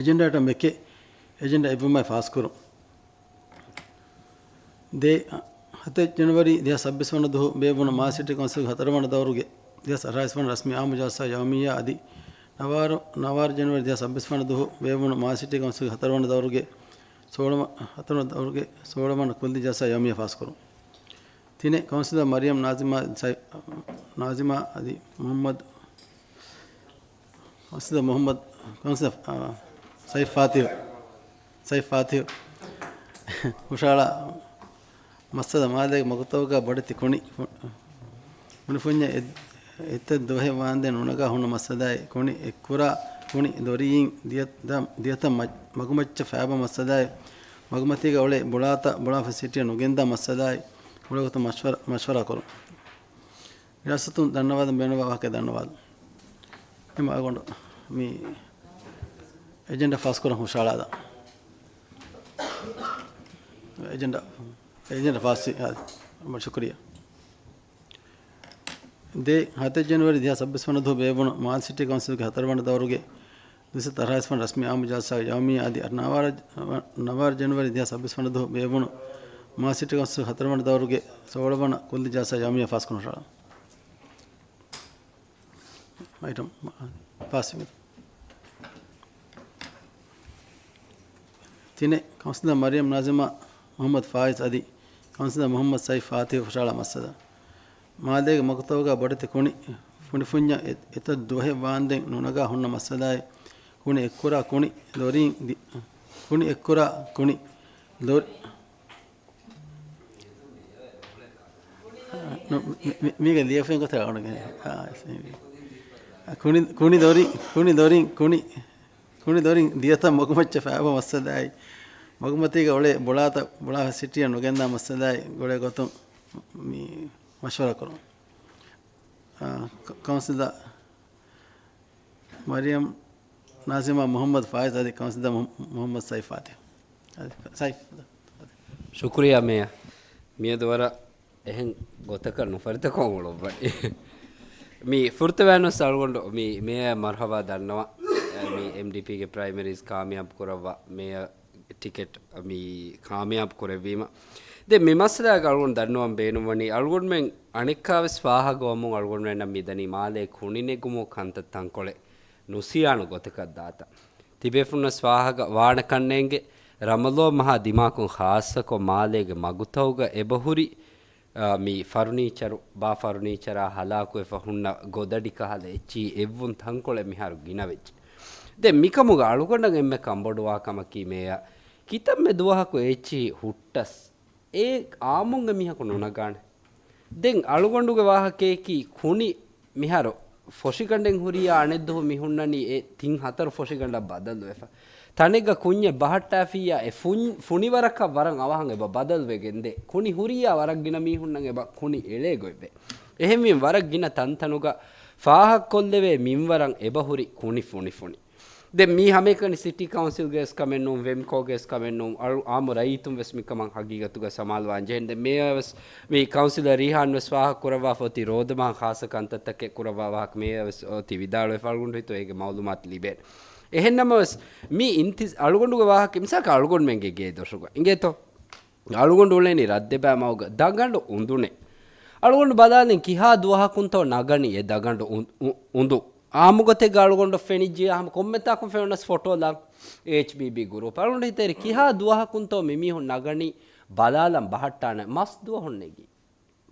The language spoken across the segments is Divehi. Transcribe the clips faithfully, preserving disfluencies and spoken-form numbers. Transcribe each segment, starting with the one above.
އެޖެންޑާއަށް މެކޭ އެޖެންޑާ އެއްވުމާއި ފާސްކުރުން. ދޭއް، ހަތެއް ޖަނަވަރީ ދެހާސް ސައްބީސް ވަނަ ދުހު ބޭއްވުނު މާލެ ސިޓީ ކައުންސިލްގެ ހަތަރު ވަނަ ދައުރުގެ ދެހާސް އަށާރަ ވަނަ ރަސްމީ އާއްމު ޖަލްސާ ޔައުމިއްޔާ އަދި ނަވާރަ، ނަވާރަ ޖަނަވަރީ ދެހާސް ސައްބީސް ވަނަ ދުހު ބޭއްވުނު މާލެ ސިޓީ ކައުންސިލްގެ ހަތަރު ވަނަ ދައުރުގެ ސޯޅަ ވަ، ހަތަރު ވަނަ ދައުރުގެ ސޯޅަ ވަނަ ކުއްލި ޖަލްސާ ޔައުމިއްޔާ ފާސްކުރުން. ތިނެއް، ކައުންސިލަރ މަރިޔަމް ނާޒިމާ ސައި، ނާޒިމާ އަދި މުހައްމަދު، ކައުންސިލަރ މުހައްމަދު، ކައުންސިލަރ، އާ، ސައިފް ފާތިހު، ސައިފް ފާތިހު ހުށަހަޅާ މައްސަލަ މާލޭގެ މަގުތައުގަ ބޮޑެތި ކުނި ފު، ފުނިފުންޏެއް އެ، އެތައް ދުވަހެއް ވާންދެން ނުނަގާ ހުންނަ މައްސަލައެއް، ކުނި އެއްކުރާ ކުނި ދޮރިއިން ދިޔަ، ދަ، ދިޔަތައް މަ، މަގުމައްޗަށް ފައިބާ މައްސަލައެއް، މަގުމަތީގަ އުޅޭ ބުޅާތައް ބުޅާފަ ސިޓީއަށް ނުގެންދާ މައްސަލައެއް އުޅޭގޮތަށް މަޝްވަރާ، މަޝްވަރާ ކުރުން. ރިޔާސަތުން ދަންނަވާލަން ބޭނުންވާ ވާހަކަ ދަންނަވާލަން. އެމަ އަޅުގަނޑު މި އެޖެންޑާ ފާސްކުރަން ހުށަހަޅާލަން. އެޖެންޑާ، އެޖެންޑާ ފާސްވީ. އާ، ޝުކުރިއްޔާ. ދޭއް، ހަތެއް ޖަނަވަރީ ދެހާސް ސައްބީސް ވަނަ ދުވަހު ބޭއްވުނު މާލެ ސިޓީ ކައުންސިލްގެ ހަތަރު ވަނަ ދައުރުގެ ދުސައްތަ އަށާރަ ވަނަ ރަސްމީ އާއްމު ޖަލްސާ ޔައުމިއްޔާ އަދި ނަވާރަ، ނަވާރަ ޖަނަވަރީ ދެހާސް ސައްބީސް ވަނަ ދުވަހު ބޭއްވުނު މާލެ ސިޓީ ކައުންސިލްގެ ހަތަރު ވަނަ ދައުރުގެ ސޯޅަ ވަނަ ކުއްލި ޖަލްސާ ޔައުމިއްޔާ ފާސްކުރަން ހުށަހަޅާލަން. އައިޓަމް ފާސް ވި. ތިނެއް، ކައުންސިލަރ މަރިޔަމް ނާޒިމާ މުހައްމަދު ފާއިޒް އަދި ކައުންސިލަރ މުހައްމަދު ސައިފް ފާތިހު ހުށަހަޅާ މައްސަލަ. މާލޭގެ މަގުތައުގަ ބޮޑެތި ކުނި ފުނިފުންޏެއް އެ، އެތައް ދުވަހެއް ވާންދެން ނުނަގާ ހުންނަ މައްސަލައެއް، ކުނި އެއްކުރާ ކުނި ދޮރި، ދި، ކުނި އެއްކުރާ ކުނި ލޮރި، ނު، މި، މި، މީގެ ލިޔެފެން ގޮތަށް އަޅުގަނޑު، އާ، ކުނި، ކުނި ދޮރި، ކުނި ދޮރި، ކުނި، ކުނި ދޮރި ދިޔަތައް މަގުމައްޗަށް ފައިބާ މައްސަލައި، މަގުމަތީގަ އުޅޭ ބުޅާތައް ބުޅާފަ ސިޓީއަށް ނުގެންދާ މައްސަލައި ގުޅޭ ގޮތުން މި މަޝްވަރާ ކުރުން. އާ، ކަ، ކައުންސިލަރ މަރިޔަމް ނާޒިމާ މުހައްމަދު ފާއިޒް އަދި ކައުންސިލަރ މު، މުހައްމަދު ސައިފް ފާތިހު. އަދި ސައިފް. ޝުކުރިއްޔާ މޭޔަރ. މިއަދު ވަރަށް އެހެން ގޮތަކަށް ނުފަރިތަކޮށް އުޅުއްވަނީ. މި ފުރަތަމައަށް ވެސް އަޅުގަނޑު މި މޭޔަރ މަރުހަބާ ދަންނަވަން. މި އެމްޑީޕީގެ ޕްރައިމަރީޒް ކާމިޔާބު ކުރައްވާ މޭޔަރ ޓިކެޓް މި ކާމިޔާބު ކުރެއްވީމަ. ދެން މި މައްސަލާގަ އަޅުގަނޑު ދަންނަވަން ބޭނުންވަނީ، އަޅުގަނޑުމެން އަނެއްކާވެސް ފާހަގަވަމުން އަޅުގަނޑުމެންނަށް މި ދަނީ މާލޭ ކުނި ނެގުމުގެ ކަންތައް ތަންކޮޅެއް ނުސިޔާނު ގޮތަކަށް ދާތަން. ތިބޭފުޅުންނަސް ފާހަގަ ވާނެ ކަންނޭނގެ، ރަމަޟާން މަހާ ދިމާކޮށް ޚާއްޞަކޮށް މާލޭގެ މަގުތައުގަ އެބަހުރި، އާ، މި ފަރުނީޗަރު، ބާ ފަރުނީޗަރާ ހަލާކުވެފަ ހުންނަ ގޮދަޑި ކަހަލަ އެއްޗިހި އެއްވުން ތަންކޮޅެއް މިހާރު ގިނަވެއްޖެ. ދެން މިކަމުގަ އަޅުގަނޑަށް އެންމެ ކަންބޮޑުވާ ކަމަކީ މޭޔަރ، ކިތަންމެ ދުވަހަކު އެ އެއްޗިހި ހުއްޓަސް އެ އާއްމުންގެ މީހަކު ނުނަގާނެ. ދެން އަޅުގަނޑުގެ ވާހަކަޔަކީ ކުނި މިހާރު ފޮށިގަނޑެއް ހުރިޔާ އަނެއްދުވަހު މި ހުންނަނީ އެ ތިން ހަތަރު ފޮށިގަނޑަށް ބަދަލުވެފަ. ތަނެއްގަ ކުންޏެއް ބަހައްޓާފިއްޔާ އެ ފުން، ފުނިވަރަކަށް ވަރަށް އަވަހަށް އެބަ ބަދަލުވެގެންދޭ. ކުނި ހުރިޔާ ވަރަށް ގިނަ މީހުންނަށް އެބަ ކުނި އެޅޭ ގޮތްވޭ. އެހެންވީމަ ވަރަށް ގިނަ ތަންތަނުގަ ފާހަގަކޮށްލެވޭ މިންވަރަށް އެބަހުރި ކުނި ފުނިފުނި. ދެން މީ ހަމައެކަނި ސިޓީ ކައުންސިލްގެ ވެސް ކަމެއް ނޫން، ވެމްކޯގެ ވެސް ކަމެއް ނޫން، އަޅު، އާއްމު ރައްޔިތުން ވެސް މިކަމަށް ހަގީގަތުގަ ސަމާލުވާން ޖެހެން. ދެން މޭޔަރ ވެސް މި ކައުންސިލަރ ރީހާން ވެސް ފާހަގަ ކުރައްވާފަ އޮތީ ރޯދަމަހަށް ޚާއްޞަ ކަންތައްތަކެއް ކުރައްވާ ވާހަކަ މޭޔަރ ވެސް އޮތީ ވިދާޅުވެފަ އަޅުގަނޑު ހިތު އޭގެ މައުލޫމާތު ލިބޭނެ. އެހެންނަމަވެސް މި އިންތިޒް، އަޅުގަނޑުގެ ވާހަކަ މިސާލަކަށް އަޅުގަނޑުމެންގެ ގޭ ދޮށުގަ އިނގޭތޯ؟ އަޅުގަނޑު އުޅެނީ ރަށްދެބައި މަގުގަ ދަގަނޑު އުނދުނެއް. އަޅުގަނޑު ބަލާލިން ކިހާ ދުވަހަކުންތޯ ނަގަނީ އެ ދަގަނޑު އު، އު، އުނދު. އާއްމުގޮތެއްގަ އަޅުގަނޑަށް ފެނިއްޖިޔާ ހަމަ ކޮންމެތާކުން ފެނުނަސް ފޮޓޯ ލަން އެޗްބީބީ ގުރޫޕް. އަޅުގަނޑު ހިތޭރި ކިހާ ދުވަހަކުންތޯ މިމީހުން ނަގަނީ ބަލާލަން ބަހައްޓާނެ. މަސް ދުވަހުން ނެގީ.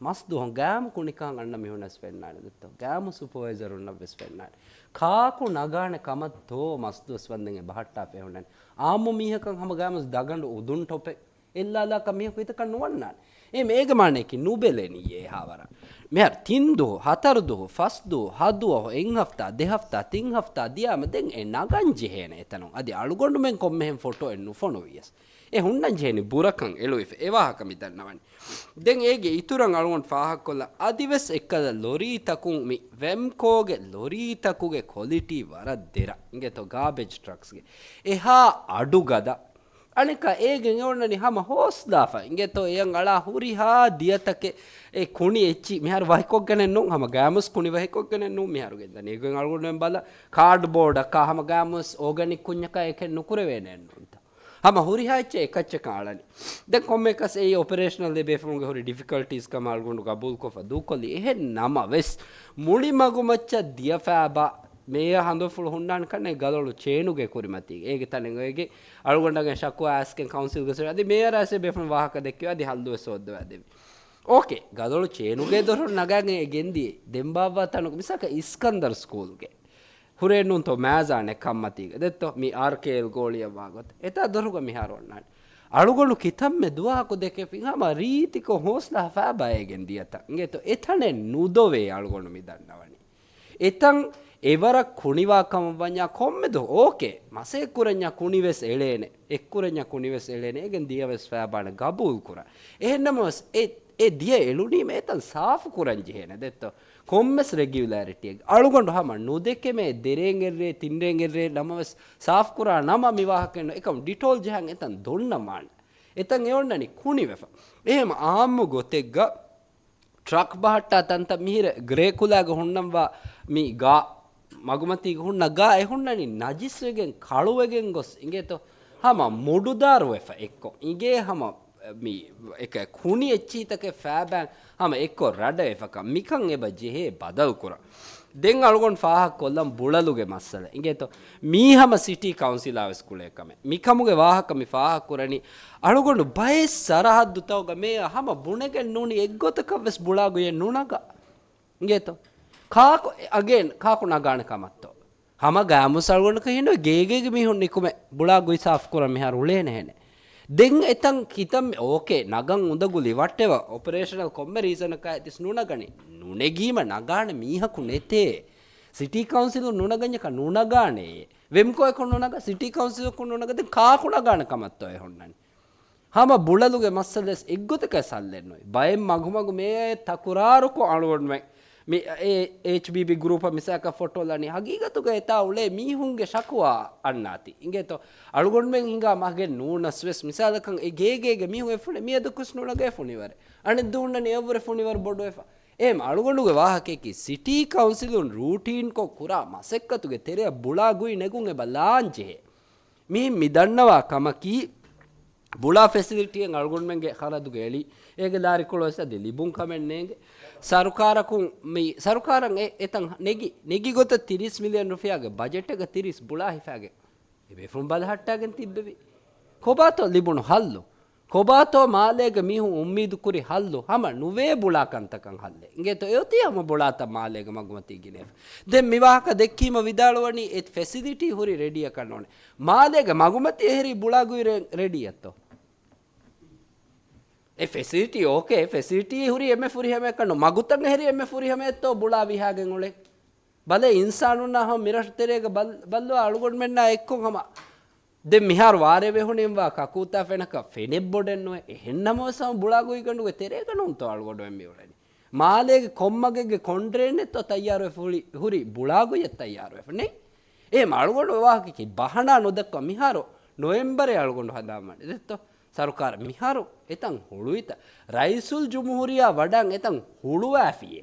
މަސް ދުވަހުން ގައިމު ކުނިކަން އަންނަ މީހުނަސް ފެންނާނެ ދެއްތޯ. ގައިމު ސުޕަވައިޒަރުންނަށް ވެސް ފެންނާނެ. ކާކު ނަގާނެ ކަމަށްތޯ މަސް ދުވަސް ވަންދެން އެ ބަހައްޓާފަ ހުންނަނީ. އާއްމު މީހަކަށް ހަމަ ގައިމު ދަގަނޑު އުދުން ޓޮޕެއް. އެއްލާލާކަށް މީހަކު ހިތަކަށް ނުވަންނާނެ. އެހެން އޭގެ މާނައަކީ ނުބެލެނީ އެހާވަރަށް. މިހާރު ތިން ދުވަހު، ހަތަރު ދުވަހު، ފަސް ދުވަހު، ހަ ދުވަހު، އެއް ހަފްތާ، ދެ ހަފްތާ، ތިން ހަފްތާ ދިޔާމަ ދެން އެ ނަގަން ޖެހޭނެ އެތަނުން. އަދި އަޅުގަނޑުމެން ކޮންމެހެން ފޮޓޯއެއް ނުފޮނުވިޔަސް. އެ ހުންނަން ޖެހެނީ ބުރަކަން އެޅުވިފަ. އެ ވާހަކަ މި ދަންނަވަނީ. ދެން އޭގެ އިތުރަށް އަޅުގަނޑު ފާހަގަކޮށްލަން އަދިވެސް އެއްކަލަ ލޮރީތަކުން މި ވެމްކޯގެ ލޮރީތަކުގެ ކޮލިޓީ ވަރަށް ދެރަ. އިނގޭތޯ ގާބޭޖް ޓްރަކްސްގެ. އެހާ އަޑުގަދަ އަނެއްކާ އޭގެން އެ އޮންނަނީ ހަމަ ހޯސްލާފަ. އިނގޭތޯ އެއަށް އަޅާ ހުރިހާ ދިޔަތަކެއް އެ ކުނި އެއްޗި މިހާރު ވަހިކޮށްގެނެއް ނޫން، ހަމަ ގާމުސް ކުނި ވަހިކޮށްގެނެއް ނޫން މިހާރު ގެންދަނީ. އެގޮތް އަޅުގަނޑުމެން ބަލަ ކާޑްބޯޑަކާ ހަމަ ގާމުސް އޯގަނިކް ކުންޏަކާ އެކެއް ނުކުރެވޭނެއެއްނޫންތަ؟ ހަމަ ހުރިހާ އެއްޗެއް އެކައްޗަކަށް އަޅަނީ. ދެން ކޮންމެއަކަސް އެއީ އޮޕަރޭޝަނަލް އެ ބޭފުޅުންގެ ހުރި ޑިފިކަލްޓީސް ކަމަށް އަޅުގަނޑު ގަބޫލުކޮށްފަ ދޫކޮށްލީ. އެހެން ނަމަވެސް، މުޅި މަގުމައްޗަށް ދިޔަ ފައިބާ މޭޔަ ހަނދުފުޅު ހުންނާނެ ކަންނޭ ގަލޮޅު ޗޭނުގެ ކުރިމަތީގެ. އޭގެ ތަނެއް އޭގެ އަޅުގަނޑަށް ޝަކުވާ އައިސްގެން ކައުންސިލްގެ ސޮރި އަދި މޭޔަރ އައިސް ބޭފުޅުން ވާހަކަ ދެއްކި އަދި ހައްލުވެސް ހޯއްދަވާ ދެވި. އޯކޭ، ގަލޮޅު ޗޭނުގެ ދޮރު ނަގާގެން އެ ގެންދިޔަ ދެން ބާއްވާ ތަނުގެ މިސާކަށް އިސްކަންދަރު ސްކޫލްގެ ހުރޭ ނޫންތޯ މާޒާނެ ކަންމަތީގަ ދެއްތޯ މި އާރްކޭއެލް ގޯޅިއަށް ވާގޮތަށް އެތާ ދޮރުގަ މިހާރު އޮންނާނެ. އަޅުގަނޑު ކިތަންމެ ދުވަހަކު ދެކެފި ހަމަ ރީތިކޮށް ހޯސްލާ ފައިބާ އޭގެން ދިޔަތަން. އިނގޭތޯ އެތަނެއް ނުދޮވޭ އަޅުގަނޑު މި ދަންނަވަނީ. އެތަން އެވަރަށް ކުނިވާ ކަމަށް ވަންޏާ ކޮންމެ ދުވަހު އޯކޭ، މަސައްކަތް ކުރަންޏާ ކުނި ވެސް އެޅޭނެ، އެއްކުރަންޏާ ކުނި ވެސް އެޅޭނެ، އޭގެން ދިޔަ ވެސް ފައިބާނެ ގަބޫލު ކުރާ. އެހެންނަމަވެސް އެ، އެ ދިޔަ އެޅުނީމަ އެތަން ސާފު ކުރަން ޖެހޭނެ ދެއްތޯ. ކޮންމެސް ރެގިއުލާރިޓީއެއް އަޅުގަނޑު ހަމަ ނުދެކެމޭ ދެރޭން އެއްރޭ، ތިންރޭން އެއްރޭ ނަމަވެސް ސާފު ކުރާ ނަމަ މި ވާހަކައެއް ނޫން. އެކަމު ޑިޓޯލް ޖަހަން އެތަން ދޮންނަ މާނަ. އެތަން އެ އޮންނަނީ ކުނިވެފަ. އެހެމަ އާއްމު ގޮތެއްގަ ޓްރަކް ބަހައްޓާ ތަންތަން މިހިރަ ގްރޭކުލާގަ ހުންނަންވާ މި ގާ، މަގުމަތީގަ ހުންނަ ގާ އެ ހުންނަނީ ނަޖިސްވެގެން ކަޅުވެގެން ގޮސް އިނގޭތޯ ހަމަ މުޑުދާރުވެފަ އެއްކޮށް. އިނގޭ ހަމަ މި އެކަ ކުނި އެއްޗިހިތަކެއް ފައިބާން ހަމަ އެއްކޮށް ރަޑަވެފަކަން މިކަން އެބަ ޖެހޭ ބަދަލުކުރަން. ދެން އަޅުގަނޑު ފާހަގަކޮށްލަން ބުޅަލުގެ މައްސަލަ. އިނގޭތޯ މީ ހަމަ ސިޓީ ކައުންސިލާ ވެސް ކުޅޭ ކަމެއް. މިކަމުގެ ވާހަކަ މި ފާހަގަކުރަނީ އަޅުގަނޑު ބައެއް ސަރަހައްދުތަކުގަ މޭޔަ ހަމަ ބުނެގެން ނޫނީ އެއްގޮތަކަށް ވެސް ބުޅާ ގުޔެއް ނުނަގާ. އިނގޭތޯ؟ ކާކު، އަގޭން، ކާކު ނަގާނެ ކަމަށްތޯ؟ ހަމަ ގާމުސް އަޅުގަނޑަކަށް ހިންނުވޭ ގޭގޭގެ މީހުން ނިކުމެ ބުޅާ ގުއި ސާފުކުރަން މިހާރު އުޅޭނެހެނެއް. ދެން އެތަން ކިތަންމެ އޯކޭ، ނަގަން އުނދަގުލި ވަޓްއެވަ، އޮޕަރޭޝަނަލް ކޮންމެ ރީޒަނަކާ އެތިސް ނުނަގަނީ. ނުނެގީމަ ނަގާނެ މީހަކު ނެތޭ. ސިޓީ ކައުންސިލުން ނުނަގަންޏަކަ ނުނަގާނެ. ވެމްކޯއަކުން ނުނަގަ، ސިޓީ ކައުންސިލަކުން ނުނަގަ، ދެން ކާކު ނަގާނެ ކަމަށްތޯ އެ ހުންނަނީ؟ ހަމަ ބުޅަލުގެ މައްސަލަ ވެސް އެއްގޮތަކަށް ސައްލެއްނުވޭ. ބައެއް މަގުމަގު މޭ ތަކުރާރުކޮށް އަޅުގަނޑުމެން މި އެ އެޗްބީބީ ގްރޫޕަށް މިސާކަށް ފޮޓޯލަނީ ހަގީގަތުގަ އެތާ އުޅޭ މީހުންގެ ޝަކުވާ އަންނާތީ. އިނގޭތޯ؟ އަޅުގަނޑުމެން ހިނގާ މަގެއް ނޫނަސް ވެސް މިސާލަކަށް އެ ގޭގޭގެ މީހުން އެފުނެ މިއަދަކުސް ނުނަގޭ ފުނިވަރެއް. އަނެއް ދޫންނަނީ އެއަށްވުރެ ފުނިވަރު ބޮޑުވެފަ. އެހެމަ އަޅުގަނޑުގެ ވާހަކަޔަކީ ސިޓީ ކައުންސިލުން ރޫޓީންކޮށް ކުރާ މަސައްކަތުގެ ތެރެއަށް ބުޅާ ގުއި ނެގުން އެބަ ލާން ޖެހޭ. މި މި ދަންނަވާ ކަމަކީ، ބުޅާ ފެސިލިޓީއެއް އަޅުގަނޑުމެންގެ ޚަރަދުގަ އެޅި، އޭގެ ލާރިކޮޅު ވެސް އަދި ލިބުން ކަމެއް ނޭނގެ. ސަރުކާރަކުން މި، ސަރުކާރަށް އެ، އެތަން ނެގި، ނެގި ގޮތަށް ތިރީސް މިލިއަން ރުފިޔާގެ ބަޖެޓެއްގަ ތިރީސް ބުޅާ ހިފާގެން އެ ބޭފުޅުން ބަލަހައްޓާގެން ތިއްބެވި. ކޮބާތޯ ލިބުނު ހައްލު؟ ކޮބާތޯ މާލޭގެ މީހުން އުއްމީދު ކުރި ހައްލު؟ ހަމަ ނުވޭ ބުޅާ ކަންތަކަށް ހައްލެއް. އިނގޭތޯ އެއޮތީ ހަމަ ބުޅާތައް މާލޭގެ މަގުމަތީ ގިނައިފަ. ދެން މި ވާހަކަ ދެއްކީމަ ވިދާޅުވަނީ އެ ފެސިލިޓީ ހުރީ ރެޑީއަކަށް ނޫނޭ. މާލޭގެ މަގުމަތީ އެހެރީ ބުޅާ ގުއި ރެ-، ރެޑީއަށްތޯ؟ އެ ފެސިލިޓީ އޯކޭ، ފެސިލިޓީ ހުރީ އެންމެ ފުރިހަމައަކަށް ނޫން. މަގުތައް އެހެރީ އެންމެ ފުރިހަމައެއްތޯ ބުޅާ ވިހާގެން އުޅޭ. ބަލަ އިންސާނުންނާ ހަމަ މިރަށު ތެރޭގަ ބަލް-، ބައްލުވާ އަޅުގަނޑުމެންނާ އެއްކޮށް ހަމަ ދެން މިހާރު ވާރޭ ވެހުނީމްވާ ކަކޫތާ ފެނަކަށް ފެނެއް ބޮޑެއް ނުވޭ. އެހެން ނަމަވެސް ހަމަ ބުޅާ ގުއިގަނޑުގެ ތެރޭގަ ނޫންތޯ އަޅުގަނޑުމެން މި އުޅެނީ. މާލޭގެ ކޮންމަގެއްގެ ކޮންޑްރޭންއެއްތޯ ތައްޔާރުވެފަ ހުރި، ހުރި ބުޅާ ގުއިއެއް ތައްޔާރުވެފަ ނެތް. އެހެމަ އަޅުގަނޑު ވާހަކައަކީ ބަހަނާ ނުދައްކާ މިހާރު ނޮވެމްބަރެއް އަޅުގަނޑު ހަނދާންވާނެ ދެއްތޯ. ސަރުކާރަށް މިހާރު އެތަން ހުޅުވިތަ؟ ރައީސުލްޖުމްހޫރިއްޔާ ވަޑަން އެތަން ހުޅުވާފިއޭ.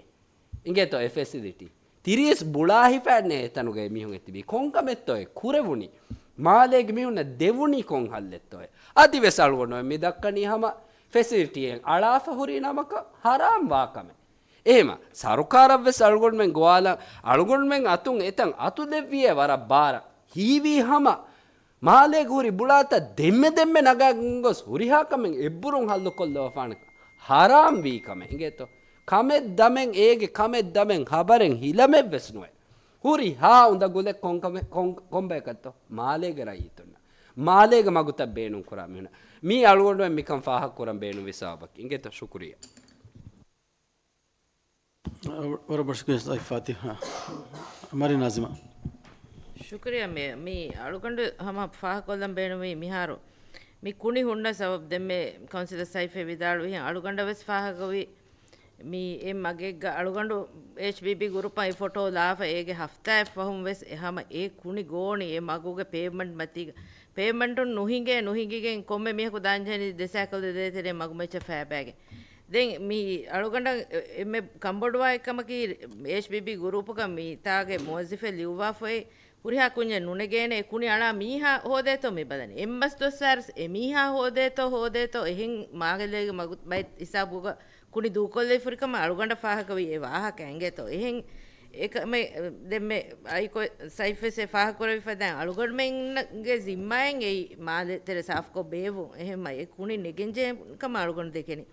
އިނގޭތޯ އެ ފެސިލިޓީ؟ ތިރީސް ބުޅާ ހިފާނޭ އެތަނުގައި މީހުން އެތިބީ. ކޮންކަމެއްތޯއޭ ކުރެވުނީ؟ މާލޭގެ މީހުންނަށް ދެވުނީ ކޮން ހައްލެއްތޯއޭ؟ އަދިވެސް އަޅުގަނޑުމެން މި ދައްކަނީ ހަމަ ފެސިލިޓީއެއް އަޅާފަ ހުރީ ނަމަކަށް ހަރާމް ވާކަމެއް. އެހެމަ ސަރުކާރަށްވެސް އަޅުގަނޑުމެން ގޮވާލަން، އަޅުގަނޑުމެން އަތުން އެތަން އަތުލެއްވިއޭ ވަރަށް ބާރަށް. ހީވީ ހަމަ މާލޭގަ ހުރި ބުޅާތައް ދެންމެ ދެންމެ ނަގާގެން ގޮސް ހުރިހާ ކަމެއް އެއްބުރުން ހައްލުކޮށްލަވާފާނެކަން. ހަރާމް ވީ ކަމެއް އިނގޭތޯ؟ ކަމެއް ދަމެއް އޭގެ ކަމެއް ދަމެއް ހަބަރެއް ހިލަމެއްވެސް ނުވޭ. ހުރިހާ އުނދަގުލެއް ކޮންކަމެއް، ކޮން، ކޮންބަޔަކަށްތޯ؟ މާލޭގެ ރައްޔިތުންނަށް. މާލޭގެ މަގުތައް ބޭނުންކުރާ މީހުންނަށް. މީ އަޅުގަނޑުމެން މިކަން ފާހަގަކުރަން ބޭނުންވި ސަބަބަކީ. އިނގޭތޯ؟ ޝުކުރިއްޔާ. ވަރަށް ބޮޑަށް ޝުކުރިއްޔާ އުސްތާޛް ފާތިމާ. މަރި ނާޒިމާ. ޝުކުރިއްޔާ މޭ. މީ އަޅުގަނޑު ހަމަ ފާހަގަކޮށްލަން ބޭނުންވީ މިހާރު މި ކުނި ހުންނަ ސަބަބު ދެންމެ ކައުންސިލަރ ސައިފޭ ވިދާޅުވިހެން އަޅުގަނޑަށް ވެސް ފާހަގަވި މި އެ މަގެއްގަ އަޅުގަނޑު އެޗްބީބީ ގުރޫޕަށް އެ ފޮޓޯ ލާފަ އޭގެ ހަފްތާއެއް ފަހުން ވެސް އެ ހަމަ އެ ކުނި ގޯނި އެ މަގުގެ ޕޭވްމަންޓް މަތީގަ ޕޭމަންޓުން ނުހިނގޭ، ނުހިނގިގެން ކޮންމެ މީހަކު ދާންޖެހެނީ ދެ ސައިކަލް ދޭތެރޭ މަގުމައްޗަށް ފައިބައިގެން. ދެން މި އަޅުގަނޑަށް އެ-، އެންމެ ކަންބޮޑުވާ އެއްކަމަކީ، އޭޗްބީބީ ގުރޫޕުގަ މިތާގެ މުވައްޒަފެއް ލިޔުއްވާފައި، ހުރިހާ ކުންޏެއް ނުނެގޭނެ، އެ ކުނި އަޅާ މީހާ ހޯދޭތޯ މި ބަލަނީ. އެއްމަސް ދުވަސްވަރު އެ މީހާ ހޯދޭތޯ، ހޯދޭތޯ، އެހެން މާލޭގެ މަގު-، ބައެއް ހިސާބުގަ ކުނި ދޫކޮށްލެވިފުރިކަމަށް އަޅުގަނޑަށް ފާހަގަވީ އެ ވާހަކަ އެނގޭތޯ. އެހެން އެކަމެއް ދެންމެ އައިކޮ ސައިފްވެސް އެ ފާހަގަކުރެވިފަ ދާން އަޅުގަނޑުމެންގެ ޒިންމާއިން އެއީ މާލެ ތެރެ ސާފުކޮށް ބޭއްވުން. އެހެންމަ އެ ކުނި ނެގެންޖެހޭ ކަމަށް އަޅުގަނޑު ދެކެނީ.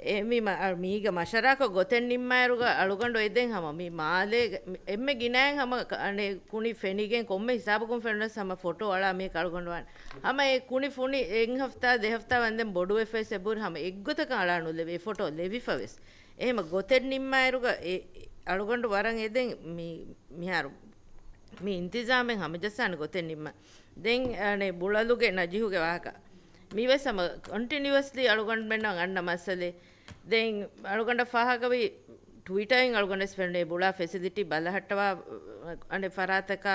އެ މި މަ-، މީގަ މަޝަރާކޮށް ގޮތެއް ނިންމާއިރުގަ އަޅުގަނޑު އެދެން ހަމަ މި މާލޭގެ އެންމެ ގިނައިން ހަމަ ކަ-، އަނެ ކުނި ފެނިގެން ކޮންމެ ހިސާބަކުން ފެނުނަސް ހަމަ ފޮޓޯ އަޅާ މީހަކަށް އަޅުގަނޑު ވާނެ. ހަމަ އެ ކުނި ފުނި އެއް ހަފްތާ ދެ ހަފްތާ ވަންދެން ބޮޑުވެފަވެސް އެބަހުރި ހަމަ އެއްގޮތަކަށް އަޅާ ނުލެވޭ ފޮޓޯ ލެވިފަވެސް. އެހެމަ ގޮތެއް ނިންމާއިރުގަ އެ އަޅުގަނޑު ވަރަށް އެދެން މި-، މިހާރު މި އިންތިޒާމެއް ހަމަޖައްސާނެ ގޮތެއް ނިންމަ. ދެން އަނެ ބުޅަލުގެ ނަޖީހުގެ ވާހަކަ. މިވެސް ހަމަ ކޮންޓިނިއުއަސްލީ އަޅުގަނޑުމެންނަށް އަންނަ މައްސަލައެއް. ދެން އަޅުގަނޑަށް ފާހަގަވި ޓްވިޓަރއިން އަޅުގަނޑަށް ފެނުނޭ ބުޅާ ފެސިލިޓީ ބަލަހައްޓަވާ އަނެ ފަރާތަކާ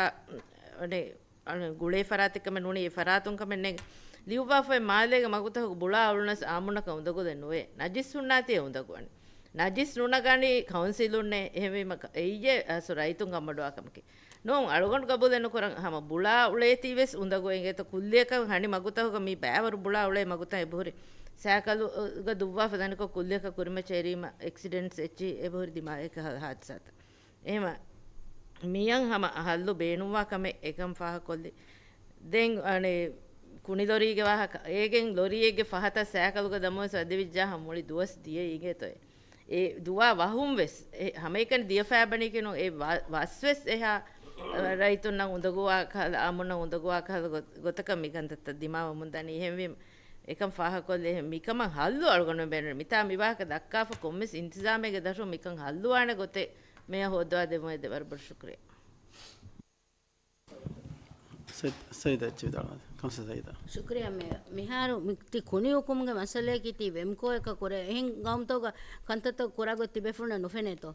އަނެ އަނެ ގުޅޭ ފަރާތެއް ކަމެއް ނޫނީ، އެ ފަރާތުން ކަމެއް ނެގެ. ލިޔުއްވާފައި މާލޭގެ މަގުތަކު ބުޅާ އުޅުނަސް އާއްމުންނަކަށް އުނދަގުލެއް ނުވޭ. ނަޖިސް ހުންނާތީ އެ އުނދަގުވަނީ. ނަޖިސް ނުނަގަނީ ކައުންސިލުންނޭ. އެހެންވީމަ އެއްޔެ އަސް ރައްޔިތުން ކަންބޮޑުވާ ކަމަކީ. ނޫން، އަޅުގަނޑު ގަބޫލެއް ނުކުރަން. ހަމަ ބުޅާ އުޅޭތީވެސް އުނދަގު އެނގޭތޯ ކުއްލިއަކަށް ހަނި މަގުތަކުގަ މި ބައިވަރު ބުޅާ އުޅޭ މަގުތައް އެބަހުރި. ސައިކަލުގަ ދުއްވާފަ ދަނިކޮށް ކުއްލިއަކަށް ކުރިމައްޗަށް އެރީމަ އެކްސިޑެންޓްސް އެއްޗިހި އެބަހުރި ދިމާވެ ހާދިސާތައް. އެހެމަ މިޔަން ހަމަ ހައްލު ބޭނުންވާ ކަމެއް އެކަން ފާހަކޮށްލި. ދެން އަނެ ކުނިލޮރީގެ ވާހަކަ. އޭގެން ލޮރީއެއްގެ ފަހަތަށް ސައިކަލުގަ ދަމުވެސް ވަދެވިއްޖާހަމަ މުޅި ދުވަސް ދިޔަ އިނގޭތޯ. އެ ދުވާ ވަހުން ވެސް އެ ހަމައެކަނި ދިޔަ ފައިބަނީކީ ނޫން. އެ ވަ-، ވަސް ވެސް އެހާ ރައްޔިތުންނަށް އުނދަގޫވާ ކަހަލަ، އާއްމުންނަށް އުނދަގޫވާ ކަހަލަ ގޮ-، ގޮތަކަށް މި ކަންތައްތައް ދިމާވަމުން ދަނީ. އެހެންވީމަ އެކަން ފާހަކޮށްލެ މިކަމަށް ހައްލު އަޅުގަނޑުމެން ބޭނުން. މިތާ މިވާހަކަ ދައްކާފަ ކޮންމެސް އިންތިޒާމެއްގެ ދަށުން މިކަން ހައްލުވާނެ ގޮތެއް މެޔަށް ހޯއްދަވާ ދެމުން އެދެ. ވަރަށް ބޮޑަށް ޝުކުރިއްޔާ. ސައިދް، ސައިދާ އެއްޗެއް ވިދާޅުވާ. ކައުންސިލަރ ސައިދާ. ޝުކުރިއްޔާ މޭޔަރ. މިހާރު މި ތި ކުނި އުކުމުގެ މައްސަލަޔަކީ ތި ވެމްކޯއަކަށް ކުރެ އެހެން ގައުމުތަކުގަ ކަންތައްތައް ކުރާ ގޮތް ތިބޭފުޅުންނަށް ނުފެނޭތޯ؟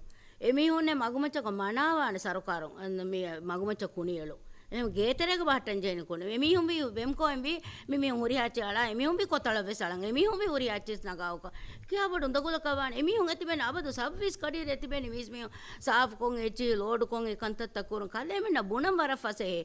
އެމީހުންނެ މަގުމައްޗަކަށް މަނާވާނެ ސަރުކާރުން، އަން މި މަގުމައްޗަށް ކުނިއެޅު. އެހެން ގޭތެރޭގަ ބަހައްޓަން ޖެހެނީ ކުނި. އެމީހުން ވީ ވެމްކޯއިން ވީ މި މީހުން ހުރިހާ އެއްޗެއް އަޅާ، އެމީހުން ވީ ކޮތަޅަށް ވެސް އަޅަން. އެމީހުން ވީ ހުރިހާ އެއްޗެއް ނަގާ އުކާ. ކިހާ ބޮޑު އުނދަގުލަކަށް ވާނެ؟ އެމީހުން އެތިބެން އަބަދު ސައްވީސް ކަޑިއިރު އެތިބެނީ މީސް މީހުން ސާފުކޮށް އެއްޗިހި ލޯޑުކޮށް އެ ކަންތައްތައް ކުރުން. ކަލޭމެންނަށް ބުނަން ވަރަށް ފަސޭހައޭ.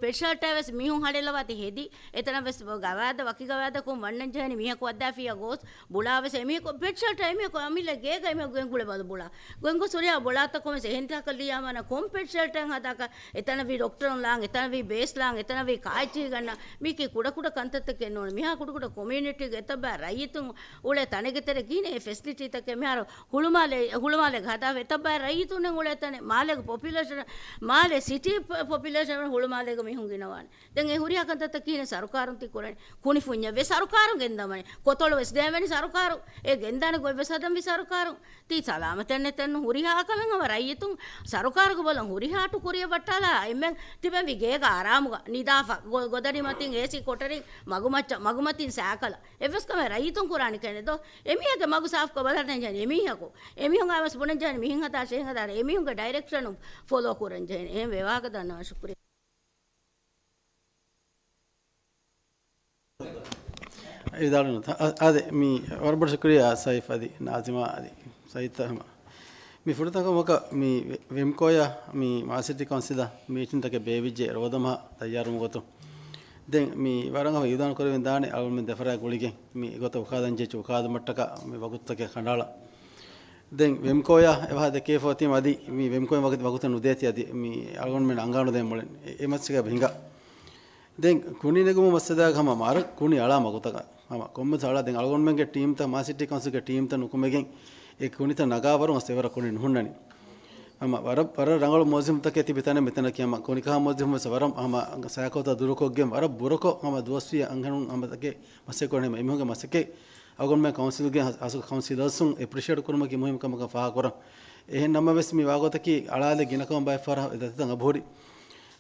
ޕެޓް ޝެލްޓަރ ވެސް މީހުން ހަޅޭލަވާތީ ހެދި. އެތަނަށް ވެސް ގަވާއިދަށް ވަކި ގަވާއިދަކުން ވަންނަން ޖެހެނީ މީހަކު ވައްދާފިއްޔާ ގޯސް. ބުޅާ ވެސް އެމީހަކު ޕެޓް ޝެލްޓަރ އެމީހަކު އަމިއްލަ ގޭގަ އެމީހަކު ގެންގުޅެ ބަލު ބުޅާ. ގޮންގޮސް ހުރިހާ ބޮޅާތަކުން ވެސް އެހެން ތަކަށް ލިޔާމަނަ ކޮން ޕެޓް ޝެލްޓަރެއް ހަދާކަށް އެތަނަށް ވީ ޑޮކްޓަރުން ލާން، އެތަނަށް ވީ ބޭސް ލާން، އެތަނަށް ވީ ކާއެއްޗިހި ގަންނަ. މީކީ ކުޑަކުޑަ ކަންތައްތަކެއް ނޫން. މިހާ ކުޑަކުޑަ ކޮމިއުނިޓީގެ އެތައްބާ ރައްޔިތުން އުޅޭ ތަނެއްގެ ތެރޭ ކިހިނެއް އެ ފެސިލިޓީތަކެއް މިހާރު ހުޅުމާލެ، ހުޅުމާލޭގަ ހަދާފަ އެތައްބާ ރައްޔިތުންނެއް އުޅޭ ތަނެއް މާލޭގެ ޕޮޕިއުލޭޝަން، މާލޭ ސިޓީ ޕޮ-، ޕޮޕިއުލޭޝަން ހުޅުމާލޭގަ މީހުން ގިނަވާނެ. ދެން އެ ހުރިހާ ކަންތައްތައް ކިހިނެއް ސަރުކާރުން ތި ކުރަނީ؟ ކުނި ފުންޏެއް ވެސް ސަރުކާރުން ގެންދަމަނީ. ކޮތޮޅު ވެސް ދޭންވެނީ ސަރުކާރުން. އެ ގެންދާނެ ގޮތް ވެސް ހަދަންވީ ސަރުކާރުން. ތީ ސަލާމަތެއް ނެތެއްނު ހުރިހާ ކަމެއް ހަމަ ރައްޔިތުން ސަރުކާރުގެ ބޮލަށް ހުރިހާ ޓުކުރިއެއް ވައްޓާލާ އެންމެން ތިބެންވީ ގޭގަ އާރާމުގަ ނިދާފަ ގޮ-، ގޮދަޑި މަތިން އޭސީ ކޮޓަރިން މަގުމައްޗަށް މަގުމަތިން ސައިކަލަށް. އެއްވެސް ކަމެއް ރައްޔިތުން ކުރާނެ ކެނެ ދޯ؟ އެމީހަކަށް މަގު ސާފުކޮށް ބަލަހައްޓަން ޖެހެނީ އެމީހަކު. އެމީހުން އަވަސް ބުނަން ޖެހެނީ މިހެން ހަދާށޭ ހެން ހަދާށޭ. އެމީހުންގެ ޑައިރެކްޝަނުން ފޮލޯ ކުރަން ޖެހެނީ. އެހެން ވެވާހަކަ ދަންނަވަން ޝުކުރިއްޔާ. ވިދާޅުވި ނުވަތަ. އަ-، އާދެ، މި ވަރަށް ބޮޑަށް ޝުކުރިއްޔާ ސައިފް އަދި ނާޒިމާ އަދި ސައީދްތަ ހަމަ. މި ފުރަތަމަ ކަމަކަށް މި ވެ-، ވެމްކޯއާ މި މާލެ ސިޓީ ކައުންސިލާ މީޓިންތަކެއް ބޭއްވިއްޖެ ރޯދަމަހާ ތައްޔާރުވުމުގެ ގޮތުން. ދެން މި ވަރަށް ހަމަ އިއުލާނު ކުރެވިން ދާނެ އަޅުގަނޑުމެން ދެފަރާތް ގުޅިގެން މި އެގޮތަށް އުކާލަން ޖެހިއްޖެ އުކާލުމަށްޓަކާ މި ވަގުތުތަކެއް ކަނޑައަޅާ. ދެން ވެމްކޯއާ އެވާހަކަ ދެކޭ ފޯތީމަ އަދި މި ވެމްކޯއިން ވަގުތު، ވަގުތެއް ނުދޭތީ އަދި މި އަޅުގަނޑުމެން އަނގާނުދޭން މުޅިން އެ، އެ މަސައްކަތް ހިނގާ. ދެން ކުނި ނެގުމުގެ މައްސަލައިގަ ހަމަ ވަރަށް ކުނި އަޅާ މަގުތަކަށް ހަމަ ކޮންމެސް އަޅާ. ދެން އަޅުގަނޑުމެންގެ ޓީމްތައް، މާލެ ސިޓީ ކައުންސިލްގެ ޓީމްތައް ނުކުމެގެން އެ ކުނިތައް ނަގާވަރުން އަސް އެވަރަށް ކުނި ނުހުންނަނީ. ހަމަ ވަރަށް، ވަރަށް ރަނގަޅު މުވައްޒަފުންތަކެއް ތިބި ތަނެއް މިތަނަކީ. ހަމަ ކުނިކަހަލަ މުވައްޒަފުން ވެސް ވަރަށް ހަމަ ސައިކަލްތައް ދުރުކޮށްގެން ވަރަށް ބުރަކޮށް ހަމަ ދުވަސްވީ އަންހެނުން ހަމަ ތަކެއް މަސައްކަތް ކުރަނީ. އެމީހުންގެ މަސައްކަތް އަޅުގަނޑުމެން ކައުންސިލްގެ ހަ-، ހަސް ކައުންސިލަރސުން އެޕްރިޝިއޭޓް ކުރުމަކީ މުހިންމު ކަމަކަށް ފާހަގަކުރަން. އެހެން ނަމަވެސް މި ވާގޮތަކީ އަޅާލެ ގިނަ ކަމަށް ބައެއް ފަހަރަށް އެ ދަތިތައް އަބަހުރި.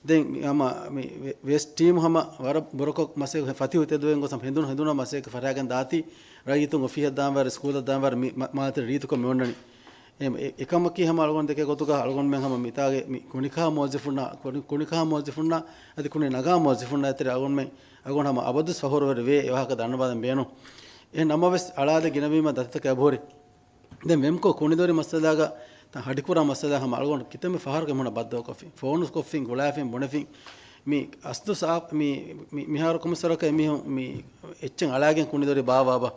ދެން މި ހަމަ މި ވެ-، ވޭސްޓް ޓީމް ހަމަ ވަރަށް ބުރަކޮށް މަސައްކަތް ފަތިހު ތެދުވެގެން ގޮސް ހަމަ ހެނދުނު ހެނދުނަށް މަސައްކަތް ފަށައިގެން ދާތީ. ރައްޔިތުން އޮފީހަށް ދާންވާރި، ސްކޫލަށް ދާންވާރި މި މަ-، މާލެ ތެރޭ ރީތިކޮށް މި އޮންނަނީ. އެ، އެ، އެކަމަކީ ހަމަ އަޅުގަނޑު ދެކޭ ގޮތުގަ އަޅުގަނޑުމެން ހަމަ މިތާގެ މި ކުނިކާ މުވައްޒަފުންނާ، ކުނި-، ކުނިކާ މުވައްޒަފުންނާ އަދި ކުނި ނަގާ މުވައްޒަފުންނާ އެތެރެ އަޅުގަނޑުމެން، އަޅުގަނޑު ހަމަ އަބަދުސް ފަޚުރުވެރި ވޭ އެ ވާހަކަ ދަންނަވާލަން ބޭނުން. އެހެން ނަމަވެސް އަޅާދެ ގިނަވީމަ ދަތިތަކެއް އަބަހުރި. ދެން ވެމްކޯ ކުނިދޮރި މައްސަލާގަ ތަން ހަޑިކުރާ މައްސަލާ ހަމަ އަޅުގަނޑު ކިތަންމެ ފަހަރަކު އެމީހުންނަށް ބައްދަލުކޮށްފިން. ފޯނު ކޮށްފިން، ގުޅާފިން، ބުނެފިން. މި އަސްލު ސާ-، މި، މި، މިހާރު ކޮމިސަރަކަށް އެމީހުން މި އެއްޗެއް އަޅާގެން ކުނިދޮރި ބާއްވާބާ.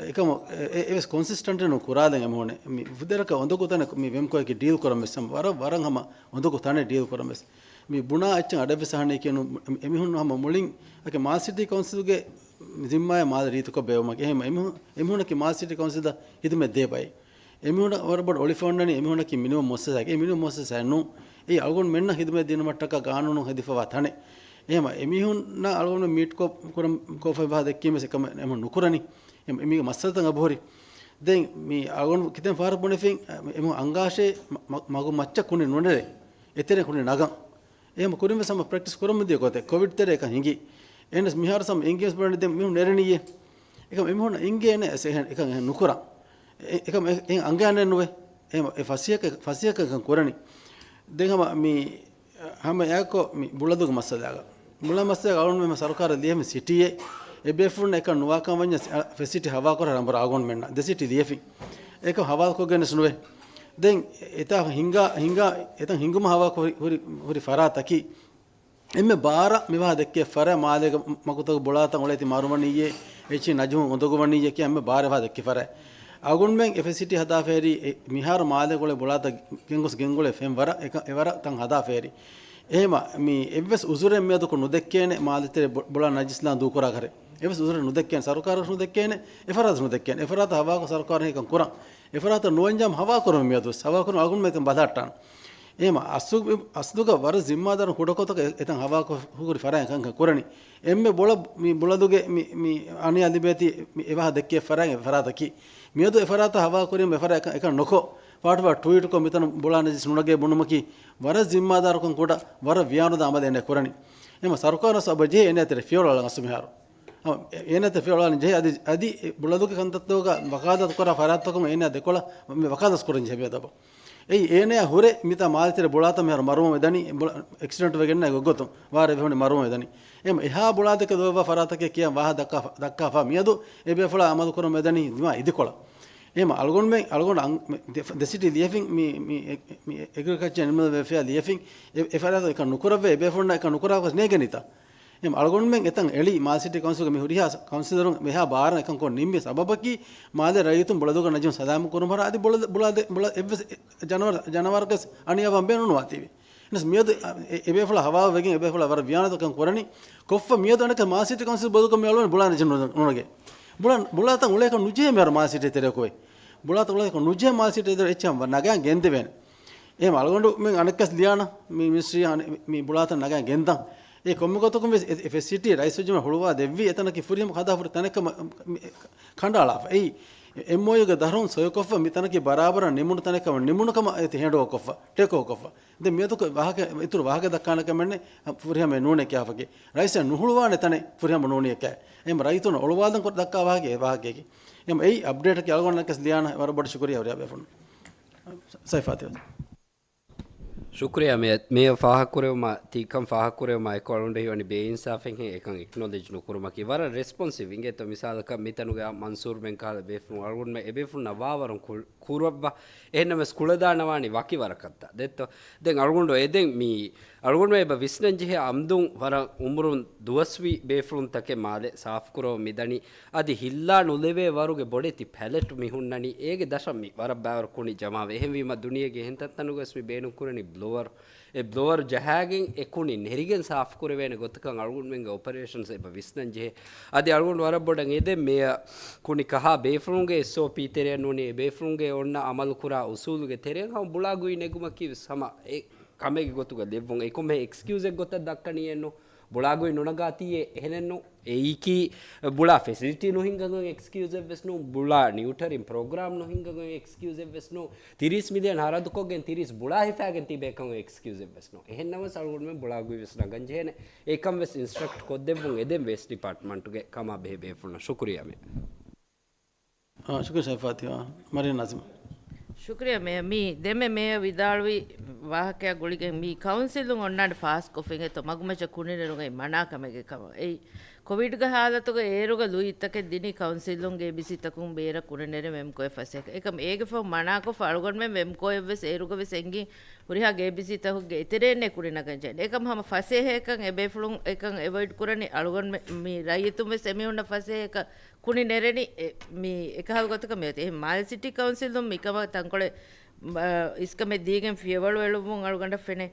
އެކަމު އެ-، އެ-، އެވެސް ކޮންސިސްޓެންޓެއް ނޫން ކުރާލަން އެމީހުންނެއް. މި ފުދޭވަރަކަށް އޮނދަގޫ ތަނެއް މި ވެމްކޯއަކީ ޑީލް ކުރަން ވެސް ހަމަ ވަރަށް، ވަރަށް ހަމަ އޮނދަގޫ ތަނެއް ޑީލް ކުރަން ވެސް. މި ބުނާ އެއްޗެއް އަޑެއްވެސް އަހަނީކީ ނޫން. އެ-، އެމީހުން ހަމަ މުޅިން އަކި މާލެ ސިޓީ ކައުންސިލްގެ ޒިންމާއެއް މާލެ ރީތިކޮށް ބޭއްވުމަކީ. އެހެން އެމީހުން، އެމީހުންނަކީ މާލެ ސިޓީ ކައުންސިލަށް ހިދުމަތް ދޭ ބައެއް. އެމީހުން ވަރަށް ބޮޑު އޮޅިފަ އޮންނަނީ އެމީހުންނަކީ މިނިވަން މުއައްސަސާއެއް. އެ މިނިވަން މުއައްސަސާއެއް ނޫން. އެއީ އަޅުގަނޑުމެންނަށް ހިދުމަތް ދިނުމަށްޓަކާ ގާނޫނު ހެދިފަވާ ތަނެއް. އެހެމަ އެމީހުންނަށް އަޅުގަނޑު މީޓް ކޮށް-، ކުރަން ކޮށްފައިވާ ދެއްކީމެސް އެކަމެއް އެމީހުން ނުކުރަނީ. އެ މީގެ މައްސަލަތައް އަބަހުރި. ދެން މި އަޅުގަނޑު ކިތަން ފަހަރަށް ބުނެފިން، އެ-، އެމީހުން އަންގާށޭ މަ-، މަ-، މަގު މައްޗަށް ކުނި ނުނެރޭ. އެތެރެ ކުނި ނަގަން. އެހެމަ ކުރިން ވެސް ހަމަ ޕްރެކްޓިސް ކުރަމުން ދިޔަ ގޮތެއް. ކޮވިޑް ތެރޭ އެކަން ހިނގި. އެހެނަސް މިހާރު ހަމަ އިނގޭޖްމަންޓް ދެން މީހުން ނެރެނީއޭ. އެކަމް އެމީހުންނަށް އިނގޭނެ އެކަން އެހެން ނުކުރަން. އެ-، އެކަމް އެ-، އެ އަނގަޔާނެ ނުވެ. އެ-، އެ ފަސޭހަކަ-، ފަސޭހަކަން ކުރަނީ. ދެން ހަމަ މި ހަމަ އެއާކޮށް މި ބުޅަދޫގެ މައްސަލާގަ. ބުޅަ މައްސަލާގަ އަޅުގަނޑުމެން ސަރުކާރަށް ލިޔެމި ސިޓީއެއް އެ ބޭފުޅުންނަށް އެކަން ނުވާކަން ވަންޏާ ސި-، އަ، ފެސިލިޓީ ހަވާކުރާ ނަމްބަރު އަޅުގަނޑުމެންނަށް ދެ ސިޓީ ލިޔެފިން. އެކަން ހަވާލުކޮށްގެން ވެސް ނުވޭ. ދެން އެތާ ހިނގާ، ހިނގާ، އެތަން ހިނގުމަށް ހަވާކޮށް ހުރި، ހުރި ފަރާތަކީ އެންމެ ބާރަށް މިވާހަކަ ދެއްކޭ ފަރާތް މާލޭގަ މަގުތަކު ބުޅާތައް އުޅޭތީ މަރުވަނިއްޔޭ، އެއްޗިހި ނަޖުމުން އުނދަގޫވަނިއްޔޭ ކިޔާ އެންމެ ބާރަށް ވާހަކަ ދެއްކޭ ފަރާތް. އަޅުގަނޑުމެން އެ ފެސިލިޓީ ހަދާފައިހެރީ، އެ މިހާރު މާލޭގަ އުޅޭ ބުޅާތައް ގެންގޮސް ގެންގުޅޭ ފެންވަރަށް އެކަ-، އެވަރަށް ތަން ހަދާފައިހެރީ. އެހެމަ މި އެއްވެސް އުޒުރެއް މިއަދު ކު ނުދެއްކޭނެ މާލެ ތެރޭ ބު-، ބުޅާ ނަޖިސްލާން ދޫކުރާ ކަރެއް. އެއްވެސް އުޒުރެއް ނުދެއްކޭނެ، ސަރުކާރަށް ނުދެއްކޭނެ، އެފަރާތަށް ނުދެއްކޭނެ. އެފަރާތަށް ހަވާކޮށް ސަރުކާރުން އެކަން ކުރަން. އެފަރާތަށް ނުވަންޏާމަ ހަވާކުރަން މިއަދުވެސް. ހަވާކުރަން އަޅުގަނޑުމެން އެކަން ބަލަހައްޓާނަން. އެހެމަ އަސްލު-، އަސްލުގަ ވަރަށް ޒިންމާދާރު ކުޑަކޮށްތަކަށް އެ-، އެތަން ހަވާކޮށް ހުރި ފަރާތް ކަންކަން ކުރަނީ. އެންމެ ބޮޅަ މި ބުޅަދޫގެ މި، މި އަނިޔާ ލިބޭތީ މި އެވާހަކަ ދެއްކޭ ފަރާތް އެ ފަރާތަކީ. މިއަދު އެ ފަރާތަށް ހަވާކުރީމަ އެ ފަރާތް އެކަން، އެކަން ނުކޮށް، ފާޓުފާ ޓުވީޓްކޮށް މިތަނަށް ބުޅާ ނަޖިސް ނުނަގޭ ބުނުމަކީ ވަރަށް ޒިންމާދާރުކަން ކުޑަ، ވަރަށް ވިޔާނުދާ އަމަލެއް އޭނަ ކުރަނީ. އެހެމަ ސަރުކާރަށް އަބަ ޖެހޭ އޭނަ ތެރެ ފިޔަވަޅު އަޅަން އަސްލު މިހާރު. އެ-، އޭނަ ތެރެ ފިޔަވަޅު އަޅަން ޖެހޭ އަދި، އަދި ބުޅަދޫގެ ކަންތައްތަކުގަ ވަކާލާތު ކުރާ ފަރާތްތަކުން އޭނަ ދެކޮޅަށް މި ވަކާލާތު ކުރަން ޖެހޭ މިއަދަބަ. އެއީ އޭނަޔާ ހުރެ މިތާ މާލެ ތެރެ ބުޅާތައް މިހާރު މަރުވަން ވެދަނީ، ބުޅަ-، އެކްސިޑެންޓް ވެގެން އެ ގޮތުން ވާރޭ ވެހުނީ މަރުވަން ވެދަނީ. އެހެމަ އެހާ ބުޅާތަކެއް ލޯބިވާ ފަރާތަކެއް ކިޔާ ވާހަކަ ދައްކާ، ދައްކާފަ މިއަދު އެ ބޭފުޅާ އަމަލު ކުރަން ވެދަނީ ދިމާ އިދިކޮޅަށް. އެހެމަ އަޅުގަނޑުމެން، އަޅުގަނޑު އަން-، މި ދެ-، ދެ ސިޓީ ލިޔެފިން މި، މި އެ-، މި އެގްރިކަލްޗަރ އެނިމަލް ވެލްފެއާ ލިޔެފިން އެ-، އެ ފަރާތަށް އެކަން ނުކުރައްވައި އެ ބޭފުޅުންނަށް އެކަން ނުކުރާކަށް ނޭގެނީތަ؟ އެހެމަ އަޅުގަނޑުމެން އެތަން އެޅީ މާލެ ސިޓީ ކައުންސިލްގެ މި ހުރިހާ ކައުންސިލަރުން މިހާ ބާރަށް އެކަން ކޮށް ނިންމި ސަބަބަކީ މާލޭ ރައްޔިތުން ބުޅަދޫގެ ނަޖުމް ސަލާމަތް ކުރުމަށް އަދި ބުޅަ-، ބުޅަ-، ބުޅަ އެއްވެސް ޖަނަވަރ-، ޖަނަވަރަކަސް އަނިޔާވާން ބޭނުން ނުވާތީވެ. އެހެނަސް މިއަދު އެ-، އެ ބޭފުޅާ ހަވާލު ވެގެން އެ ބޭފުޅާ ވަރަށް ވިޔާނުދާ ކަން ކުރަނީ. ކޮށްފަ މިއަދު އަނެއްކާ މާލެ ސިޓީ ކައުންސިލް ބޮލުކަމި އަޅުވަނީ ބުޅާ ނަޖިސް ނު-، ނުނަގޭ. ބުޅާ-، ބުޅާތައް އުޅޭކަން ނުޖެހޭ މިހާރު މާލެ ސިޓީ ތެރެއަކުވެ. ބުޅާތައް އުޅޭކަން ނުޖެހޭ މާލެ ސިޓީ ތެރެ އެއްޗެއް ނަގައި ގެންދެވޭނެ. އެހެމަ އަޅުގަނޑުމެން އަނެއްކާސް ލިޔާނަ މި މިނިސްޓްރީ އަނެ-، މި ބުޅާތައް ނަގައި ގެންދަން. އެ ކޮންމެ ގޮތަކުން ވެސް އެ، އެ ފެސިލިޓީ ރައީސުލްޖުމްހޫރިޔާ ހުޅުވާ ދެއްވީ އެތަނަކީ ފުރިހަމަ ހަދާ ފުރި ތަނެއްކަމަށް މި-، ކަނޑައަޅާފަ. އެއީ އެމްއޯޔޫގެ ދަށުން ސޮއިކޮށްފަ މިތަނަކީ ބަރާބަރަށް ނިމުނު ތަނެއްކަމަށް ނިމުނު ކަމަށް އެތި ހޭންޑްއޯވާ ކޮށްފަ، ޓޭކްއޯވާ ކޮށްފަ. ދެން މިއަދު ވާހަކަ، އިތުރު ވާހަކަ ދައްކާނެ ކަމެއް ނެތް، ފުރިހަމަ ނޫނޭ ކިޔާފަކީ. ރައީސަށް ނުހުޅުވާނެ ތަނެއް ފުރިހަމަ ނޫނީ ކިޔާ. އެހެމަ ރައްޔިތުން އޮޅުވާލަން ކޮށް ދައްކާ ވާހަކަ އެ ވާހަކައަކީ. އެހެމަ އެއީ އަޕްޑޭޓަކީ އަޅުގަނޑަކަސް ލިޔާނަ ވަރަށް ބޮޑަށް ޝުކުރިއްޔާ ހުރިހާ ބޭފުޅުން. ސައިފާތި. ޝުކުރިއްޔާ މޭޔަރ، މޭޔަރ ފާހަގަކުރެވުމާ، ތި ކަން ފާހަގަކުރެވުމާ އެކު އަޅުގަނޑު ހީވަނީ ބޭއިންސާފެއްހެން އެކަން އެކްނޮލެޖް ނުކުރުމަކީ ވަރަށް ރެސްޕޮންސިވް. އިނގޭތޯ މިސާލަކަށް މިތަނުގަ މަންސޫރު މެންކަހަލަ ބޭފުޅުން އަޅުގަނޑުމެން އެބޭފުޅުންނަށް ވާވަރުން ކު-، ކުރައްވާ. އެހެންނަމަވެސް ކުޅަދާނަވާނީ ވަކި ވަރަކަށްތަ؟ ދެއްތޯ؟ ދެން އަޅުގަނޑު އެދެން މި އަޅުގަނޑު އެބަ ވިސްނަންޖެހޭ އަމްދުން ވަރަށް އުމުރުން ދުވަސްވީ ބޭފުޅުންތަކެއް މާލެ ސާފުކުރަމުން މިދަނީ. އަދި ހިއްލާ ނުލެވޭ ވަރުގެ ބޮޑެތި ޕެލެޓް މި ހުންނަނީ. އޭގެ ދަށަށް މި ވަރަށް ބާރު ކުނި ޖަމާވޭ. އެހެންވީމަ ދުނިޔޭގެ އެހެން ތަންތަނުގަސް މި ބޭނުންކުރަނީ ބްލޯވަރު. އެ ބްލޯވަރު ޖަހާގެން އެ ކުނި ނެރިގެން ސާފުކުރެވޭނެ ގޮތަކަށް އަޅުގަނޑުމެންގެ އޮޕަރޭޝަންސް އެބަ ވިސްނަން ޖެހޭ. އަދި އަޅުގަނޑު ވަރަށް ބޮޑަށް އެދެން މޭޔަ ކުނި ކަހާ ބޭފުޅުންގެ އެސްއޯޕީ ތެރެއަށް ނޫނީ އެ ބޭފުޅުންގެ އޮންނަ އަމަލުކުރާ އުސޫލުގެ ތެރެއަށް ހަމަ ބުޅާ ގުއި ނެގުމަކީ ވެސް ހަމަ އެ ކަމެއްގެ ގޮތުގަ ލެއްވުން. އެކަމެއް އެކްސްކިއުޒެއް ގޮތަށް ދައްކަނީއެއްނު. ބުޅާ ގުއި ނުނަގާތީއޭ އެހެނެއްނު. އެއީކީ ބުޅާ ފެސިލިޓީ ނުހިނގަން އެކްސްކިއުޒެއް ވެސް ނޫން. ބުޅާ ނިއުޓަރިން ޕްރޮގްރާމް ނުހިނގަން އެކްސްކިއުޒެއް ވެސް ނޫން. ތިރީސް މިލިއަން ހަރަދުކޮށްގެން ތިރީސް ބުޅާ ހިފާގެން ތިބޭކަން އެކްސްކިއުޒެއް ވެސް ނޫން. އެހެންނަމަވެސް އަޅުގަނޑުމެން ބުޅާ ގުއި ވެސް ނަގަން ޖެހޭނެ. އެކަން ވެސް އިންސްޓްރަކްޓް ކޮށްދެއްވުން އެދެން ވޭސްޓް ޑިޕާޓްމަންޓުގެ ކަމާ ބެހޭ ބޭފުޅުންނަށް. ޝުކުރިއްޔާ މޭޔަރ. އާ، ޝުކުރިއްޔާ ސައިފާތި. އާ، މަރިޔަން ނާޒިމް. ޝުކުރިއްޔާ މޭޔަރ. މި ދެންމެ މޭޔަރ ވިދާޅުވި ވާހަކައާ ގުޅިގެން މި ކައުންސިލުން އޮންނާނެ ފާސްކޮށްފިން އެތޯ މަގުމައްޗަށް ކުނިނެރުމުގައި މަނާކަމެއްގެ ކަމަށް. އެއީ ކޮވިޑްގެ ހާލަތުގަ އޭރުގަ ލުއިތަކެއް ދިނީ ކައުންސިލުންގެ އޭބީސީތަކުން ބޭރަށް ކުނިނެރެން ވެމްކޯއަށް ފަސޭހަ. އެކަމް އޭގެ ފަހު މަނާކޮށްފަ އަޅުގަނޑުމެން ވެމްކޯއަށްވެސް އޭރުގަވެސް އެނގި ހުރިހާ އޭބީސީތަކުގެ އެތެރެއިންނޭ ކުނިނަގަން ޖެހެނީ. އެކަމް ހަމަ ފަސޭހައަކަށް އެބޭފުޅުން އެކަން އެވޮއިޑް ކުރަނީ އަޅުގަނޑުމެން މި ރައްޔިތުންވެސް އެމީހުންނަށް ފަސޭހައަކަށް ކުނި ނެރެނީ އެ، މި އެކަހަލަ ގޮތަކަށް މިއޮތީ. އެހެން މާލެ ސިޓީ ކައުންސިލުން މިކަމަށް ތަންކޮޅެއް، އ، އިސްކަމެއް ދީގެން ފިޔަވަޅު އެޅުއްވުން އަޅުގަނޑަށް ފެނޭ.